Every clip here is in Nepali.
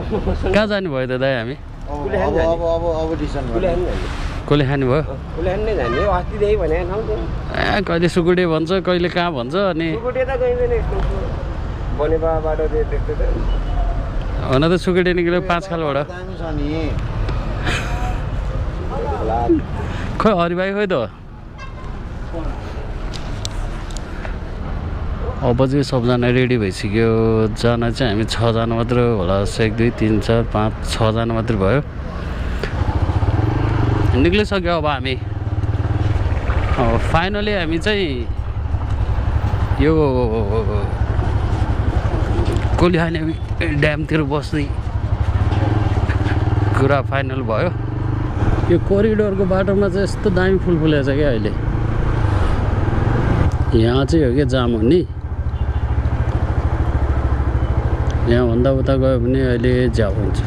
कहाँ जाने भयो त दाइ हामी कसले खाने भयो कहिले सुकुटे भन्छ कहिले कहाँ भन्छ अनि हुन त सुकुटे निक्ल्यो 5 खालबाट खै हरिभाइ खोइ त अब चाहिँ सबजना रेडी भइसक्यो जना चाहिँ हामी 6 जना मात्र होला 1 2 3 4 5 6 जना मात्र भयो निक्लिसक्यो अब हामी फाइनली हामी चाहिँ यो कोलीखानी ड्यामतिर बस्ने कुरा फाइनल भयो यो कोरिडोरको बाटोमा चाहिँ यस्तो दामी फुल फुलेको छ क्या अहिले यहाँ चाहिँ हो क्या जाम हुने यहाँभन्दा उता गयो भने अहिले झ्याउ हुन्छ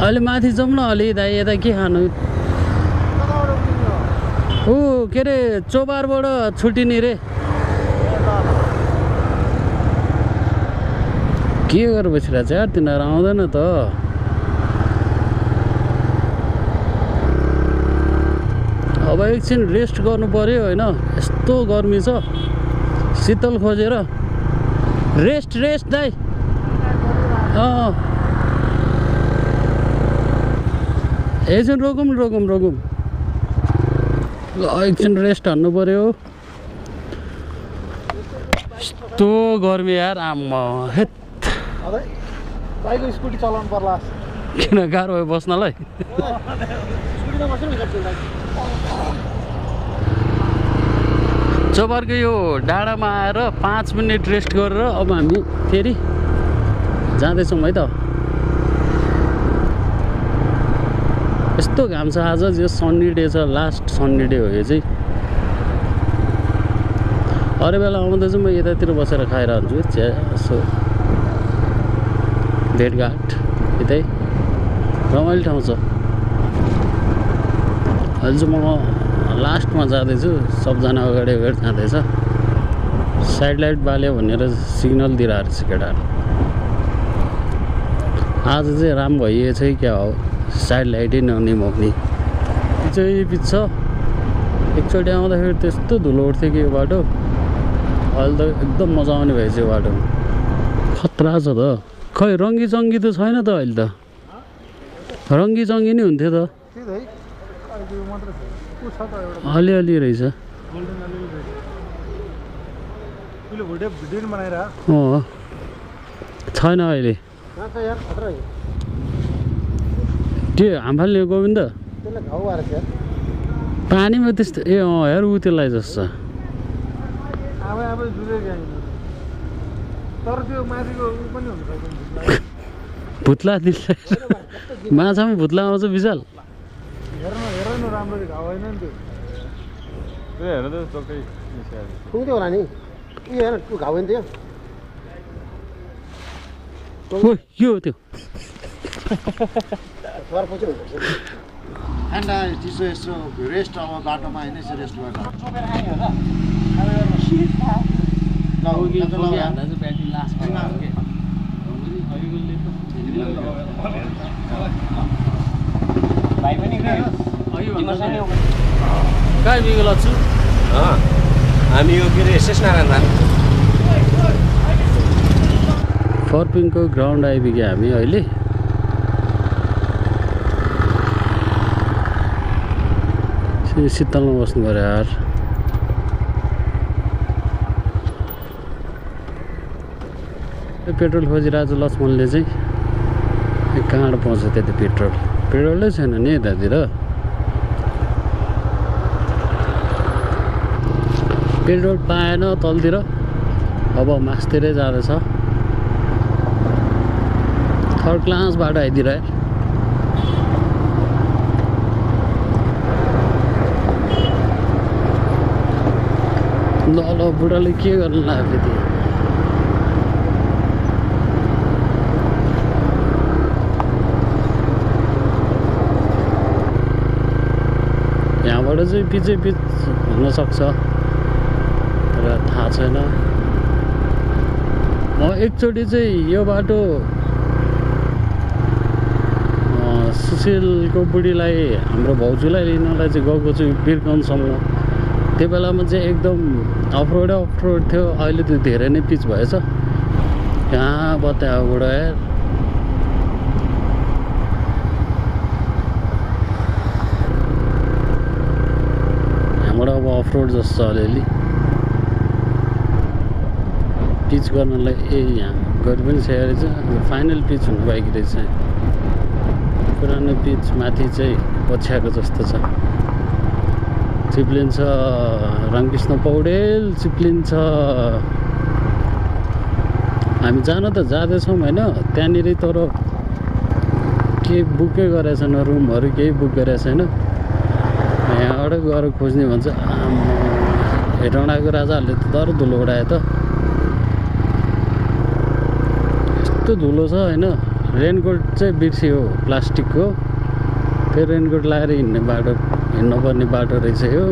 अहिले माथि जाउँ न अलि दाइ यता के खानु ऊ के अरे चोबारबाट छुट्टिने रे के गरेर बसिरहेको छ यार तिनीहरू आउँदैन त अब एकछिन रेस्ट गर्नु पर्यो होइन यस्तो गर्मी छ शीतल खोजेर रेस्ट दाइ एकछिन रोकौँ एकछिन रेस्ट हान्नु पर्यो यस्तो गर्मी यार आम्मा हेत स्कुटी चलाउनु पर्ला किन गाह्रो भयो बस्नलाई चोबारको यो डाँडामा आएर 5 मिनट रेस्ट गरेर अब हामी फेरि जाँदैछौँ है त यस्तो घाम छ आज यो सन्नी डे छ लास्ट सन्नी डे हो यो चाहिँ अरू बेला आउँदा चाहिँ म यतातिर बसेर खाइरहन्छु चिया यसो भेटघाट यतै रमाइलो ठाउँ छ अहिले चाहिँ म लास्टमा जाँदैछु सबजना अगाडि जाँदैछ साइड लाइट बाल्यो भनेर सिग्नल दिइरहेको छ केटाहरू आज चाहिँ राम्रो भइएछ क्या हो साइड लाइटै ननिमाउने चाहिँ पिच्छ एकचोटि आउँदाखेरि त्यस्तो धुलो उठ्थ्यो कि यो बाटो अहिले त एकदम मजा आउने भएछ यो बाटो खतरा छ त खै रङ्गी चङ्गी त छैन त अहिले त रङ्गी चङ्गी नै हुन्थ्यो त अलिअलि रहेछ छैन अहिले के हामफाल्ने गोविन्द पानीमा त्यस्तो ए हेर ऊ त्यसलाई जस्तो भुत्ला माछामा भुत्ला आउँछ विशाल यो त्यो यसो रेस्ट अब बाटोमा होइन यसो रेस्ट गर्दा कहाँ बिगल छु हामी यो के अरे शेष नारायण धाम फर्पिङको ग्राउन्ड आइपुग्यो हामी अहिले शीतलमा बस्नु पर्यो यार पेट्रोल खोजिरहेको छ लक्ष्मणले चाहिँ कहाँबाट पाउँछ त्यति पेट्रोलै छैन नि यतातिर पेट्रोल पाएन तलतिर अब मासतिरै जाँदैछ थर्ड क्लास बाटो आइदिरह्यो ल बुढाले के गर्नु लाग्यो त्यो यहाँबाट चाहिँ पिच हुनसक्छ तर थाहा छैन म एकचोटि चाहिँ यो बाटो सुशीलको बुढीलाई हाम्रो भाउजूलाई लिनलाई चाहिँ गएको छु बिरगन्जसम्म। त्यो बेलामा चाहिँ एकदम अफरोड थियो। अहिले त धेरै नै पिच भएछ। कहाँ बतायो बुढा यार। यहाँबाट अब अफरोड जस्तो छ अलिअलि पिच गर्नलाई। यहाँ गरि पनि सकेको रहेछ। फाइनल पिच हुनु बाँकी रहेछ। पुरानो पिच माथि चाहिँ पछ्याएको जस्तो छ। चिप्लिन्छ रामकृष्ण पौडेल चिप्लिन्छ। हामी जान त जाँदैछौँ होइन त्यहाँनिर, तर केही बुकै गरेको छैन, रुमहरू केही बुक गरेको छैन। यहाँबाट गएर खोज्ने भन्छ। हेटौँडाको राजाहरूले त तर धुलो उडायो त। यस्तो धुलो छ होइन। रेनकोट चाहिँ बिर्सियो प्लास्टिकको। त्यो रेनकोट लगाएर हिँड्नुपर्ने बाटो रहेछ यो।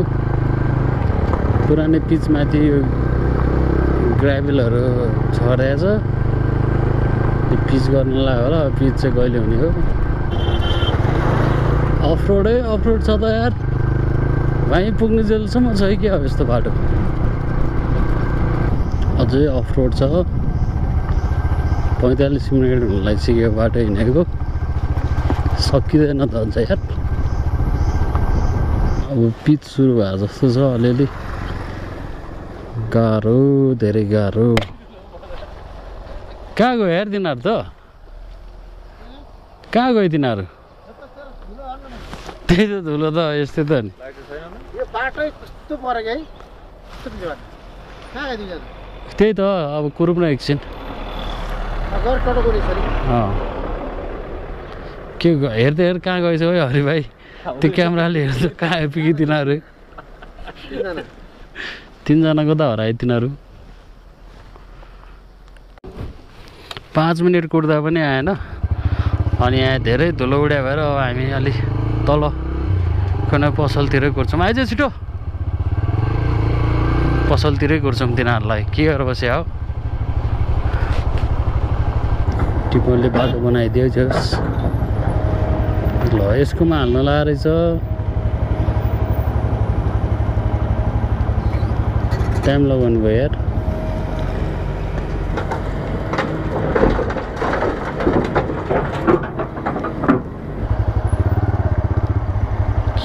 पुरानो पिचमाथि यो ग्राभेलहरू छरेछ। त्यो पिच गर्नलाई होला। पिच चाहिँ कहिले हुने हो। अफरोडै अफरोड छ त यार। वहीँ पुग्ने जेलसम्म छ कि अब यस्तो बाटो। अझै अफरोड छ। 45 मिनट हुन लागिसक्यो बाटो हिँडेको। सकिँदैन त अझ यार। अब पिच सुरु भए जस्तो छ अलिअलि। गाह्रो धेरै गाह्रो। कहाँ गयो यार तिनीहरू त? कहाँ गयो तिनीहरू? त्यही त धुलो त यस्तै त नि। यो बाटो कस्तो परेको है। कहाँ गइदिन्छ? त्यही त अब कुरुम न एकछिन। के हेर्दै हेर कहाँ गएछ है हरि भाइ? त्यो क्यामेराले हेर्छ कहाँ आइपुग्यो तिनीहरू। 3जनाको त हरायो तिनीहरू। 5 मिनट कुर्दा पनि आएन। अनि यहाँ धेरै धुलो उड्या भएर अब हामी अलिक तल कुनै पसलतिरै कुर्छौँ। आइज छिटो पसलतिरै कुर्छौँ तिनीहरूलाई। के गरेर बस्यो हो। टिपोले बाटो बनाइदियो जस। ल यसकोमा हाल्न ला रहेछ। टाइम लगाउनु भयो यार।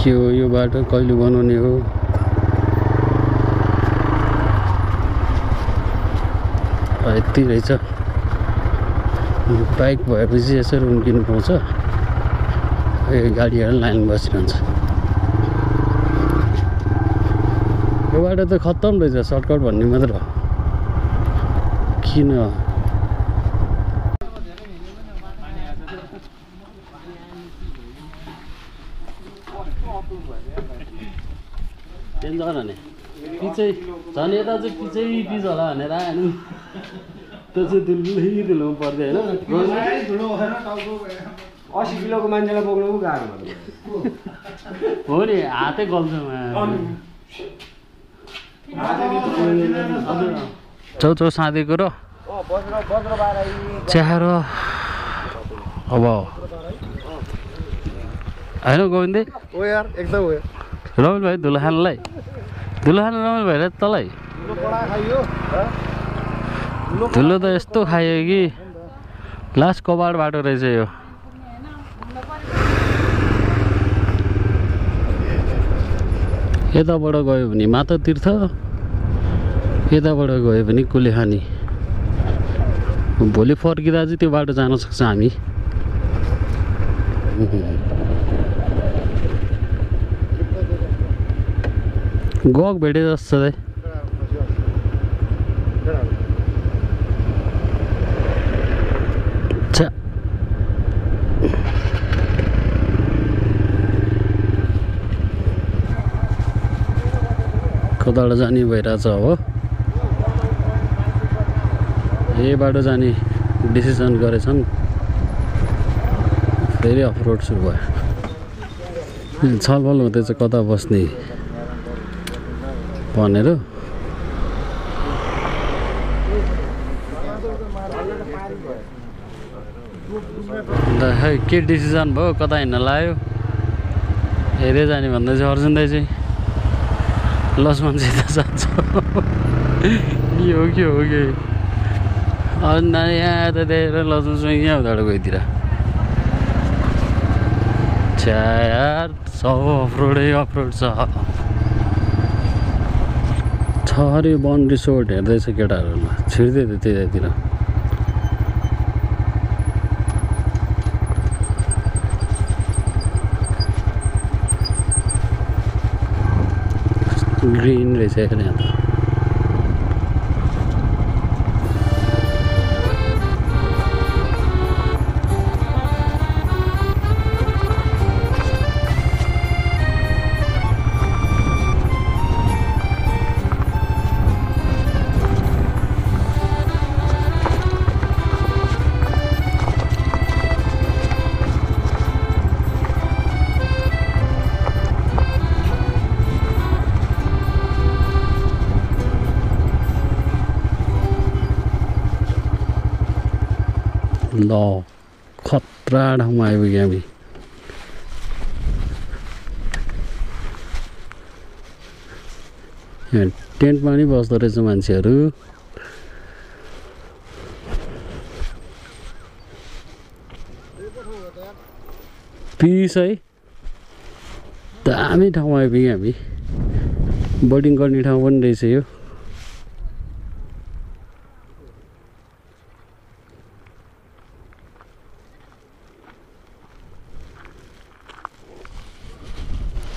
के हो यो बाटो कहिले बनाउने हो? यति रहेछ। बाइक भएपछि यसरी उम्किनु पाउँछ। गाडीहरू लाइन बसिरहन्छ। यो बाटो त खत्तम रहेछ। सर्टकट भन्ने मात्र हो। किन नि पिचै झन् यता चाहिँ पिचै पिच होला भनेर आयो। त्यो चाहिँ धुलोमा पर्दैन होइन। 80 किलोको मान्छेलाई बोक्नु गाह्रो हो नि। हातै गल्छ। चौचौ साँधेको र च्याएर अब होइन गोविन्दे ओ यार एकदम हो। रमेश भाइ धुलो खानलाई रमेश भाइलाई तँलाई धुलो त यस्तो खायो कि लास्ट कबाड बाटो रहेछ यो। यताबाट गयो भने माता तीर्थ, यताबाट गयो भने कुलेखानी। भोलि फर्किँदा चाहिँ त्यो बाटो जान सक्छ हामी। गक भेटे जस्तो छ। कताबाट जाने भइरहेछ हो। यही बाटो जाने डिसिसन गरेछन्। फेरि अफरोड सुरु भयो। छलफल हुँदैछ कता बस्ने भनेर। अन्त खै के डिसिजन भयो कता हिँड्न लाग्यो हेरे जाने भन्दै चाहिँ अर्जुन दाइ चाहिँ लक्ष्मणसित जान्छ के हो के अर्जुन दाइ यहाँ त देखेर लक्ष्मणसँग यहाँ उताबाट गइतिर छ्या यार सब अफरोडै अफरोड छ अरे वन रिसोर्ट हेर्दैछ केटाहरूमा छिर्दै थियो त्यतातिर ग्रीन रहेछ यहाँ त ल खतरा ठाउँमा आइपुग्यो हामी यहाँ टेन्टमा पनि बस्दो रहेछ मान्छेहरू पिस है दामी ठाउँमा आइपुग्यो हामी बोटिङ गर्ने ठाउँ पनि रहेछ यो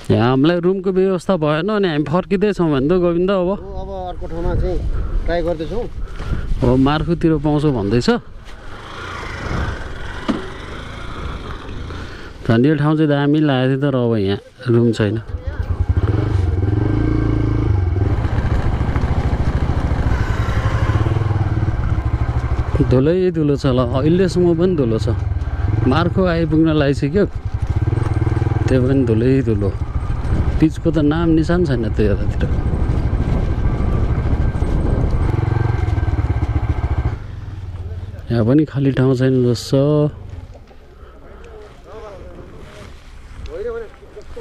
यहाँ हामीलाई रुमको व्यवस्था भएन अनि हामी फर्किँदैछौँ भने त गोविन्द अब अर्को ठाउँमा चाहिँ ट्राई गर्दैछौँ हो मार्फुतिर पाउँछौ भन्दैछ झन् यो ठाउँ चाहिँ दामी लागेको थियो तर अब यहाँ रुम छैन धुलै धुलो छ ल अहिलेसम्म पनि धुलो छ मार्खो आइपुग्न लागिसक्यो त्यो पनि धुलै धुलो पिचको त नाम निशान छैन त्यो यतातिर यहाँ पनि खाली ठाउँ छैन जस्तो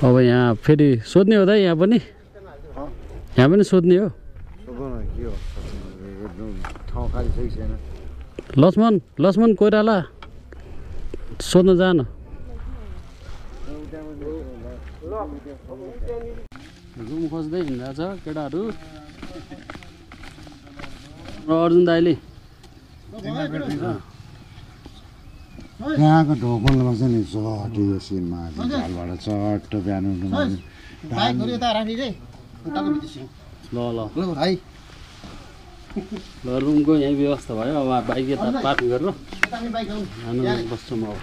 अब यहाँ फेरि सोध्ने हो त यहाँ पनि सोध्ने हो लक्ष्मण कोइराला सोध्न जान रुम खोज्दै हिँड्दैछ केटाहरू र अर्जुन दाइले यहाँको ढोकलमा चाहिँ नि चट यो सिनमा झालबाट चट्ट बिहान ल रुमको यहीँ व्यवस्था भयो अब बाइक यता पार्किङ गरेर बस्छौँ अब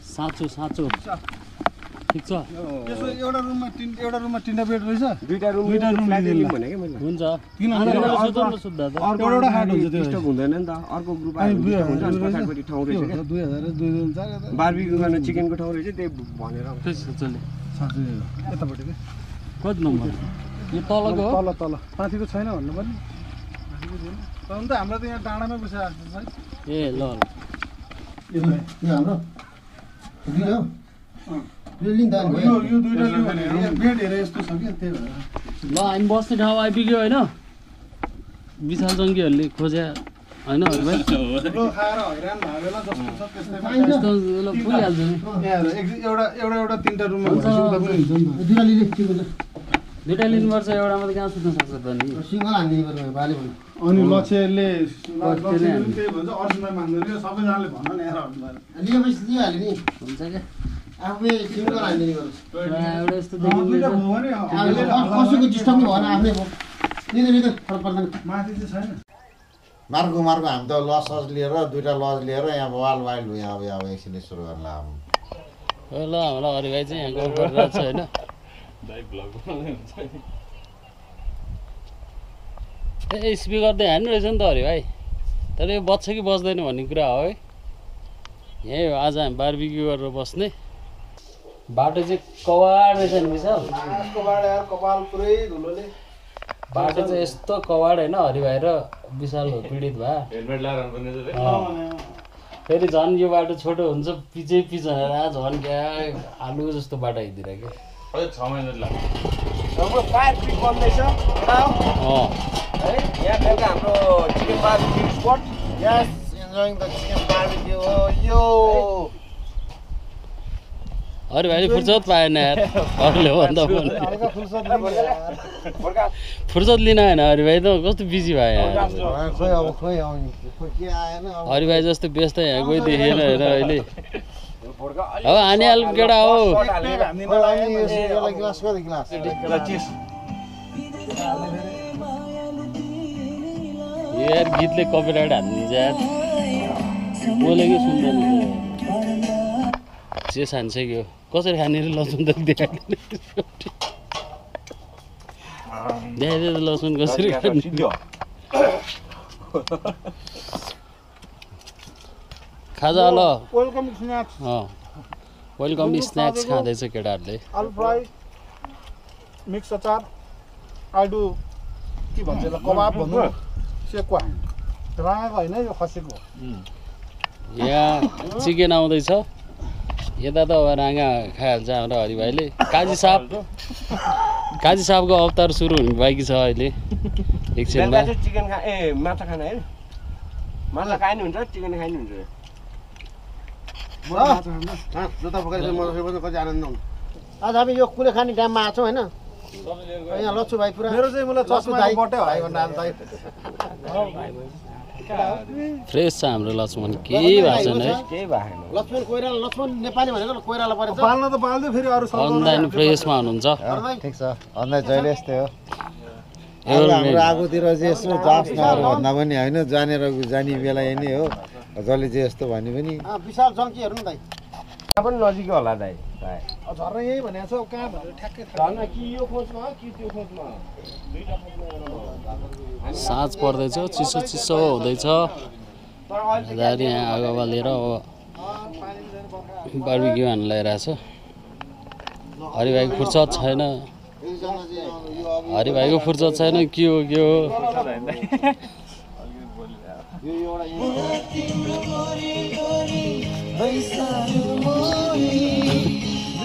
साँचो ठिक छ एउटा रुममा तिनवटा बेड रहेछ दुईटा रुम भनेको मैले हुन्छ अर्को हुँदैन नि त अर्को ग्रुप पछाडिपट्टि ठाउँ रहेछ क्या 2000 बार्बिक्यू गर्न चिकनको ठाउँ रहेछ त्यही भनेर यतापट्टि कति नम्बर यो तलको हो तल माथिको छैन भन्नु पर्ने त हाम्रो त यहाँ डाँडामै बसिरहेको छ ए ल यो हाम्रो यो दुईटा लियो भने बेड हेरे यस्तो छ कि त्यही भएर ल हामी बस्ने ठाउँ आइपुग्यो होइन विशाल जङ्गीहरूले खोज्या होइन भाइ ठुलो खाएर हैरान भयो बेला जस्तो छ त्यस्तै त्यस्तो ल पुगिहाल्छ नि एउटा तिनवटा रुममा सुत्दा पनि हुन्छ नि दुइटा लिनुपर्छ एउटा मात्रै कहाँ सुत्न सक्छ त नि सिङ्गल हानिदिनु पर्छ भने अनि लक्ष्यले त्यही भन्छ अर्जुनलाई मान्दैन सबैजनाले भन्न नि यार लिएपछि दिइहाल्यो नि हुन्छ क्या आफै सिङ्गल हानिदिनु पर्छ एउटा यस्तो कसैको डिस्टर्ब नि भएन आफ्नै भयो लिँदै फरक पर्दैन माथि चाहिँ छैन मार्को हामी त लज लिएर दुईटा लज लिएर यहाँ वाल वाइल्ड यहाँ अब एकछिन सुरु गर्न ल हाम्रो हरि भाइ चाहिँ यहाँ गफ गरिरहेको छ होइन ए स्पिकर त हान्नु रहेछ नि त हरि भाइ तर यो बज्छ कि बज्दैन भन्ने कुरा हो है यही हो आज हामी बार्बिक्यू गरेर बस्ने बाटो चाहिँ कवाड रहेछ नि विशाल कपाल पुरै धुलोले बाटो चाहिँ यस्तो कवाड होइन हरि भाइ र विशाल पीडित भए हेलमेट लगाएर आउनुपर्ने फेरि झन् यो बाटो छोटो हुन्छ पिछे झन् क्या आलु जस्तो बाटो आइदिरहेको अझै 6 महिना लाग्छ हाम्रो फायर पिक बन्दैछ है यहाँ बेलुका हाम्रो chicken barbecue spot Yes, enjoying the chicken barbecue. Oh, yo. अरे भाइले फुर्सद पाएन यार अरूले भन्दा पनि हल्का फुर्सद लिनु यार। फुर्सद लिन होइन हरि भाइ त कस्तो बिजी भयो यार खोइ अब खोइ आउने के आएन अब हरि भाइ जस्तो व्यस्त यहाँ कोही देखेन हेर अहिले अब हानिहाल्नु केटा हो यसलाई गिलास कति गिलास यो यार गीतले कपिराइट हान्दिन्छ यार बोलेकै सुन्दैन जे सान्छ कि हो कसरी खाने रे लसुन त देखाइदियो त लसुन कसरी खाने खाजा ल वेलकम स्न्याक्स वेलकम स्न्याक्स खाँदैछ केटाहरूले आलु फ्राई मिक्स अचार आलु के भन्छ यसलाई कबाब भन्नु सेकुवा राँगाको होइन यो खसेको यहाँ चिकन आउँदैछ यता त अब राँगा खाइहाल्छ हाम्रो हरि भाइले काजी साहबको अवतार सुरु हुने बाँकी छ अहिले एकछिनमा चिकन खा ए माछा खाना है माछा खाइनु हुन्छ चिकन खाइनु हुन्छ जुत्ता पकाएर मजाले कति आनन्द हुन्छ आज हामी यो कुले खाने टाइममा आएको छौँ होइन यहाँ लच्छु भाइ पुरा मेरो चाहिँ मलाई चस्मा बटे भाइ भन्दा फ्रेस छ हाम्रो लक्ष्मण केही भएको छैन है केही भएन लक्ष्मण कोइराला लक्ष्मण नेपाली भनेको कोइराला परेछ पाल्न त पाल्दै फेरि अरू अनलाइन फ्रेसमा हुनुहुन्छ ठिक छ अन्दाज जहिले यस्तै हो हाम्रो आगोतिर चाहिँ यसो जास नगर भन्दा पनि होइन जाने बेला यही नै हो जसले चाहिँ यस्तो भने पनि विशाल जङ्की हेर्नु न दाइ यहाँ पनि नजिकै होला दाइ झर्ना यही भनेको छ कहाँ भनेर ठ्याक्कै झर्ना कि यो खोजमा कि त्यो खोजमा साँझ पर्दैछ चिसो चिसो हुँदैछ दारी यहाँ आगो बालेर अब बार्बिक्यू हान्न लगाइरहेछ हरि भाइको फुर्सद छैन हरि भाइको फुर्सद छैन के हो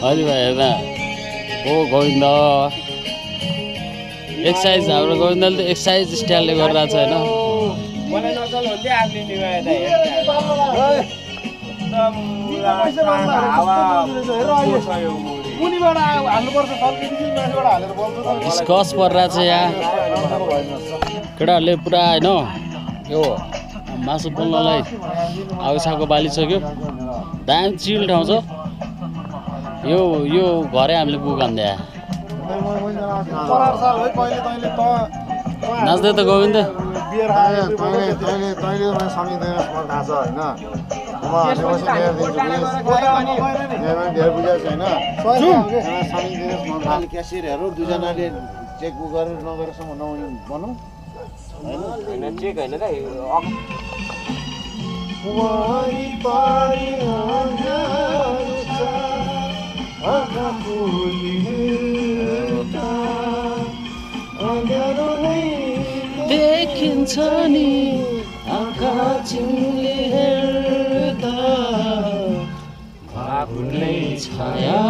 हरि भाइ हेर्न ओ गोविन्द एक्सर्साइज हाम्रो गोविन्दले त एक्सर्साइज स्टाइलले गरिरहेको छ होइन मलाई नचल हुन्थ्यो आफूले निभाए दाइ मुनिबाट हाल्नुपर्छ माथिबाट हालेर बोल्छ स्कच परिरहेको छ यहाँ केटाहरूले पुरा होइन यो मासु पोल्नलाई आगोसागो बालिसक्यो दामी चिल ठाउँ छ यो घरै हामीले पुगान्दै नाच्दै त गोविन्द क्यासियरहरू दुईजनाले चेक गरेर नगरेसम्म भनौँ होइन चेक होइन दाइ देखिन्छ नि आँखा चिम्ले हेर्दा आफूले छाया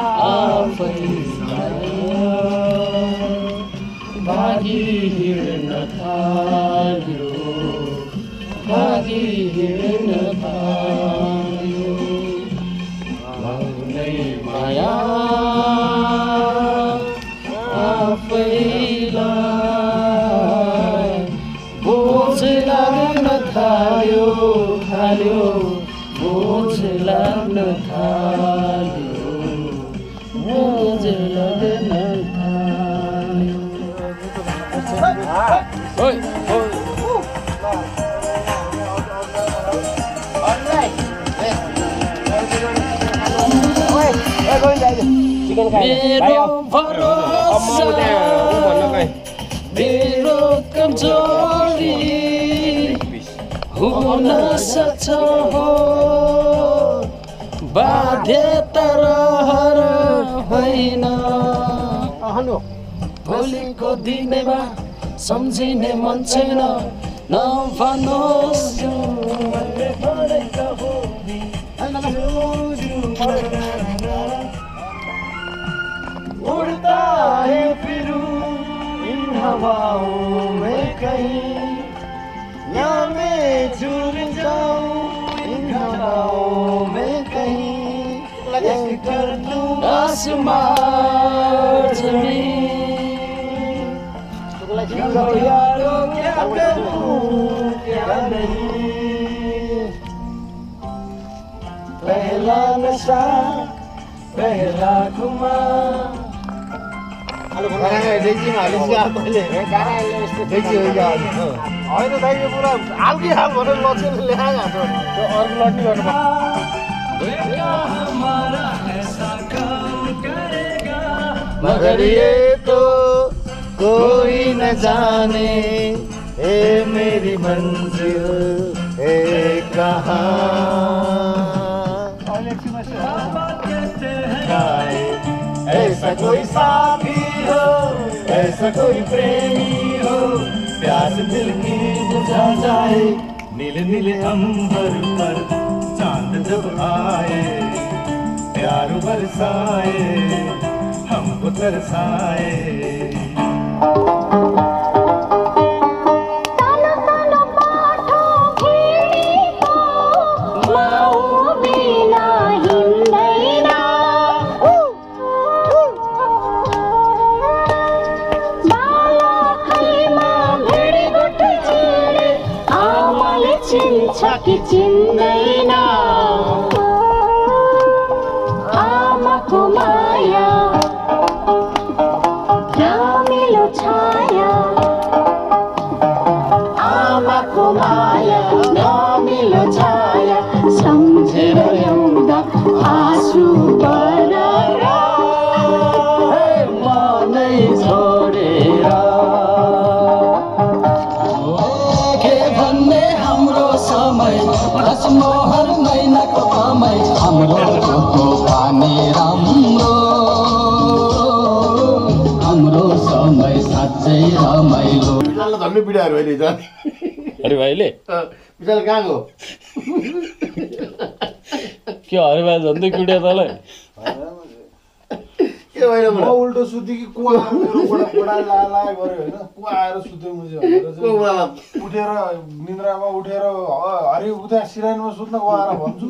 आफै भागी हिँड्न थाल्यो आफूले माया आफैलाई बोझ लाग्न थाल्यो बोझ लाग्न थाल्यो बोझ लाग्न थाल्यो ओइ मेरो भरोसा मेरो कमजोरी हुन सक्छ हो बाध्यता रहर होइन भोलिको दिनमा सम्झिने मन छैन नफानोस् उड़ता है फिरूं इन हवाओं में कहीं या मैं झूल जाऊं इन हवाओं में कहीं ये कर दूं आसमान जमीन तो यारो क्या करूं क्या नहीं पहला नशा पहला घुमा होइन दाइ यो पुरा हालकी हाल भनेर लक्ष्यले ल्याइहाल्छ त्यो अरू लड्ने गर्नु मगर ये तो कोई न जाने ए मेरी मंजिल ए कहाँ ऐसा कोई साथी हो ऐसा कोई प्रेमी हो प्यास दिल की बुझा जाए नीले नीले अंबर पर चांद जब आए प्यार बरसाए हमको तरसाए कि चिन्दैन आमाको माया रमिलो छाया आमाको माया रमिलो छाया सम्झेर एउटा आँसु बनेर मनै छोडेर के भन्ने हाम्रो समय रसमोहर महिनाको समय हाम्रो पानी राम्रो हाम्रो समय साँच्चै रमाइलो धन्ने पिडाहरू अहिले झन् अरे भाइले विशाल कहाँको के अरे भाइ झन्डै कुट्यो तँलाई के भएन म उल्टो सुते कि को आएर मेरोबाट बुढा लाला गऱ्यो होइन को आएर सुत्यो मुझे भनेर चाहिँ उठेर निन्द्रामा उठेर हरि उता सिरानीमा सुत्न को आएर भन्छु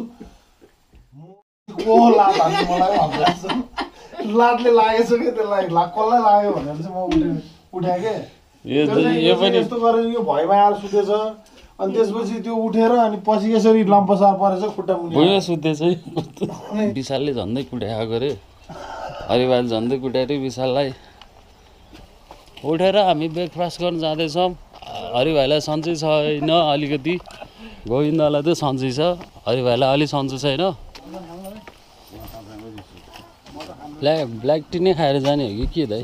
को लात हान्नु मलाई भन्छ लातले लागेछ कि त्यसलाई कसलाई लाग्यो भनेर चाहिँ म उठ्याएँ के यो पनि यस्तो गरेर यो भयमा आएर सुतेछ अनि त्यसपछि त्यो उठेर अनि पछि यसरी लम्पसार परेछ खुट्टा मुनि भुइँमा सुत्दैछ विशालले झन्डै कुट्याएको रे हरिभाइले झन्डै कुट्याएर विशाललाई उठेर हामी ब्रेकफास्ट गर्न जाँदैछौँ हरिभाइलाई सन्चै छैन अलिकति गोविन्दलाई त सन्चै छ हरिभाइलाई अलि सन्चो छैन ब्ल्याक टी नै खाएर जाने हो कि के दाइ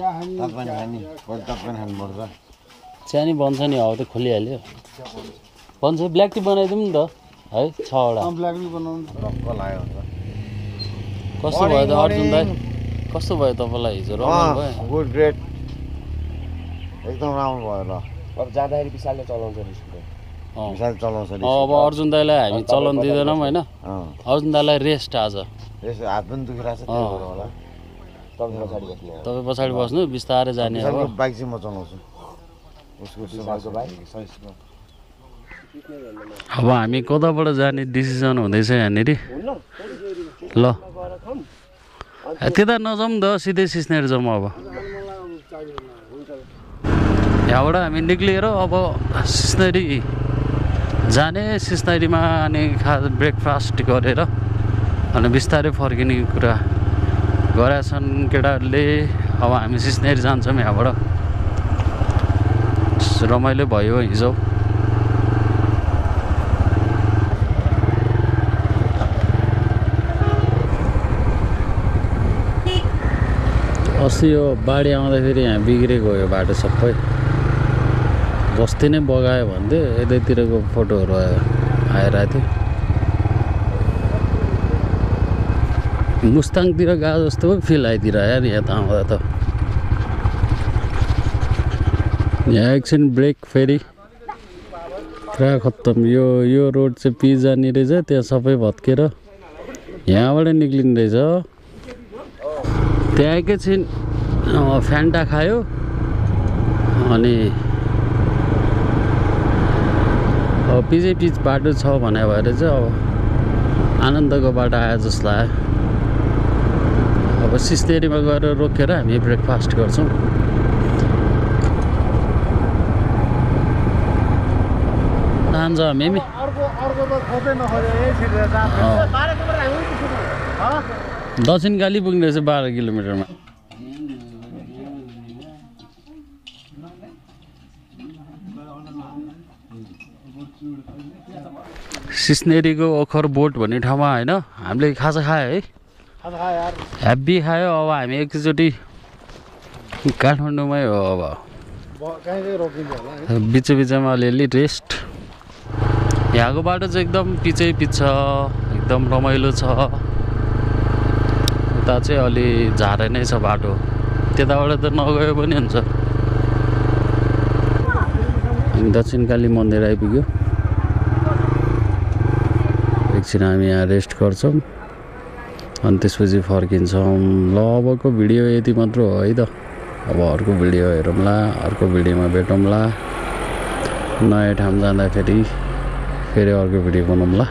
सानी बन्छ नि अब त खोलिहाल्यो बन्छ ब्ल्याक टी बनाइदिउँ नि त है 6वटा ब्ल्याक टी बनाउनु कस्तो भयो त अर्जुन दाइ कस्तो भयो तपाईँलाई हिजो रमाइलो भयो गुड ग्रेट एकदम राम्रो भयो ल अब जाँदाखेरि विशालले चलाउँछ विशाल चलाउँछ अब अर्जुन दाइलाई हामी चलाउन दिँदैनौँ होइन अर्जुन दाइलाई रेस्ट आज यसो हात पनि दुखिरहेको छ त्यो होला तपाईँ पछाडि बस्नु बिस्तारै जाने अब बाइक चाहिँ म चलाउँछु उसको अब हामी कताबाट जाने डिसिजन हुँदैछ यहाँनिर ल त्यता नजाउँ त सिधै सिस्नेर जाउँ अब यहाँबाट हामी निक्लिएर अब सिस्नेरी जाने सिस्नेरीमा अनि ब्रेकफास्ट गरेर अनि बिस्तारै फर्किने कुरा गरेका छन् केटाहरूले अब हामी सिस्नेरी जान्छौँ यहाँबाट रमाइलो भयो हिजो अस्ति यो बाढी आउँदाखेरि यहाँ बिग्रेको यो बाटो सबै बस्ती नै बगायो भन्थ्यो यतैतिरको फोटोहरू आइरहेको थियो मुस्ताङतिर गएको जस्तो फिल आइदिएर यार यहाँ त आउँदा त यहाँ एकछिन ब्रेक फेरि पुरा खत्तम यो रोड चाहिँ पि जाने रहेछ त्यहाँ सबै भत्केर यहाँबाट निक्लिने रहेछ त्यहाँ एकैछिन फ्यान्टा खायो अनि पिजै पिच बाटो छ भने भएर चाहिँ अब आनन्दको बाटो आयो जस्तो लाग्यो अब सिस्तेरीमा गएर रोकेर हामी ब्रेकफास्ट गर्छौँ जान्छ हामी दक्षिणकाली पुग्ने रहेछ 12 किलोमिटरमा सिस्नेरीको ओखर बोट भन्ने ठाउँमा होइन हामीले खाजा खायो है हेभी खायो अब हामी एकचोटि काठमाडौँमै हो अब बिच बिचमा अलिअलि रेस्ट यहाँको बाटो चाहिँ एकदम पिचै पिच छ एकदम रमाइलो छ उता चाहिँ अलि झारे नै छ बाटो त्यताबाट त नगयो पनि हुन्छ दक्षिणकाली मन्दिर आइपुग्यो एकछिन हामी यहाँ रेस्ट गर्छौँ अनि त्यसपछि फर्किन्छौँ ल अबको भिडियो यति मात्र हो है त अब अर्को भिडियो हेरौँला अर्को भिडियोमा भेटौँला नयाँ ठाउँ जाँदाखेरि फेरि अर्को भिडियो बनाउँला